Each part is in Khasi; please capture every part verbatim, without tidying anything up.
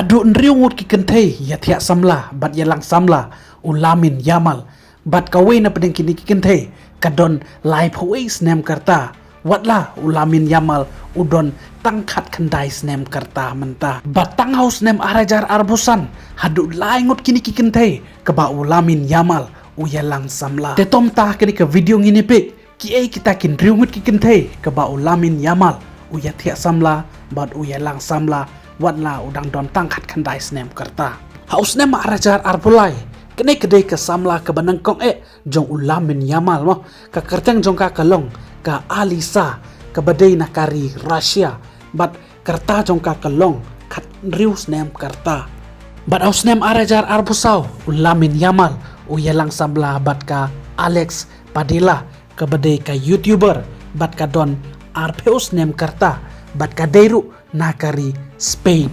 Haduh hynriew ngut ki kynthei ïathiah samla bad ïalang samla u Lamine Yamal. Bad kawei na pdeng kine ki kynthei ka don laiphew wei snem ka rta. Watla u Lamine Yamal u don tang khatkhyndai snem ka rta mynta. Bad tang ha u snem ar hajar arphew san haduh lai ngut kine ki kynthei kaba u Lamine Yamal u ïalang samla. Te to mynta ha kane ka video ngin ïa peit kiei kita ki hynriew ngut ki kynthei kaba u Lamine Yamal u ïathiah samla bad u ïalang samla, watla u dang don tang khatkhyndai snem ka rta. Ha u snem ar hajar arphew lai, kane ka dei ka samla kaba nyngkong eh jong u Lamine Yamal mo. Ka kyrteng jong ka ka long ka Alisa, kaba dei na ka ri Russia. Bad ka rta jong ka ka long khathynriew snem ka rta. Bad ha u snem ar hajar arphew saw u Lamine Yamal u ïalang samla bad ka Alex Padilla, kaba dei ka YouTuber, bad ka don arphew snem ka rta, bad ka dei ruh na ka ri Spain.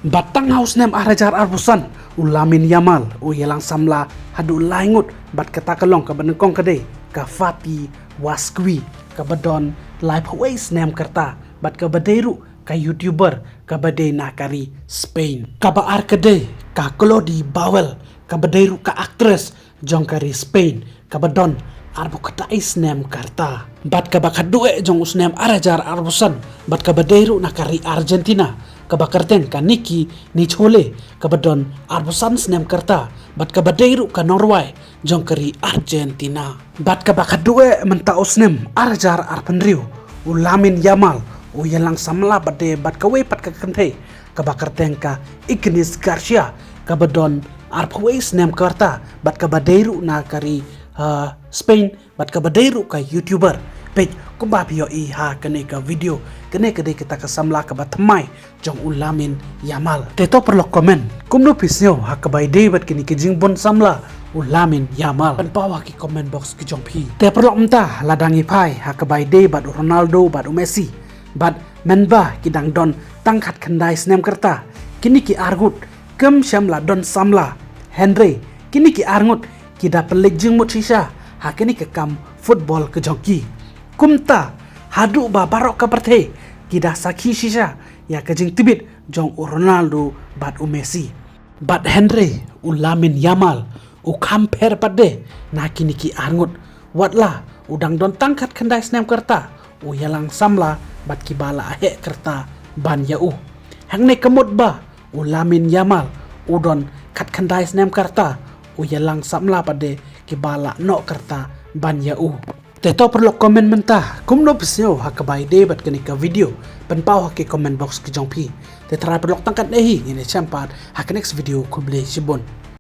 Bad tang ha u snem ar hajar arphew san u Lamine Yamal u ïalang samla haduh lai ngut, bad kata ka long kaba nyngkong ka dei ka Fati Wasqwi, kaba don laiphew wei snem ka rta, bad kaba dei ruh ka YouTuber, kaba dei na ka ri Spain. Kaba ar ka dei ka Claudie Bauel, kaba dei ruh ka actress jong ka ri Spain, kaba don arphew khyndai snem ka rta. Bad kaba khatduh eh jong u snem ar hajar arphew san, bad kaba dei ruh na ka ri Argentina, kaba kyrteng ka Nicki Nicole, kaba don arphew san snem ka rta, bad kaba dei ruh ka nongrwai jong ka ri Argentina. Bad kaba khatduh eh mynta u snem ar hajar arphew hynriew u Lamine Yamal u ïalang samla bad de bad kawei pat ka kynthei kaba kyrteng ka Ignis Garcia, kaba don arphew wei snem ka rta, bad kaba dei ruh na ka ri, ah, Spain, bad kaba dei ruh ka YouTuber. Peit kumba phi ïohi ha kane ka video, kane ka dei kata ka samla kaba thymmai jong u Lamine Yamal. Te to paralok comment kumno phi sngew ha kaba ïadei bad kine ki jingbun samla u Lamine Yamal. Pynpaw ha ki comment box ki jong phi. Te paralok mynta la dang ïa phai ha kaba ïadei bad u Ronaldo bad u Messi. Bad mynba ki dang don tang khatkhyndai snem ka rta, kine ki arngut kim shym la don samla. Hynrei kine ki arngut ki da pynleit jingmut shisha ha kine ki kam football ka jong ki. Kumta haduh ba baroh ka pyrthei ki da sakhi shisha ïa ka jingtbit jong u Ronaldo bad u Messi. Bad hynrei u Lamine Yamal u kham pher pat de na kine ki arngut. Watla u dang don tang khatkhyndai snem ka rta, u ïalang samla bad kiba la heh ka rta ban ïa u. Hangne ka mut ba u Lamine Yamal u don khatkhyndai snem ka rta, u ïalang samla pat de kiba la noh ka rta ban ïa u. Te to paralok comment mynta kumno phi sngew ha kaba ïadei bad kane ka video, pynpaw ha ki comment box ki jong phi. Te trai paralok tang katne hi, ngin ïa shem pat ha ka next video. Khublei shibun.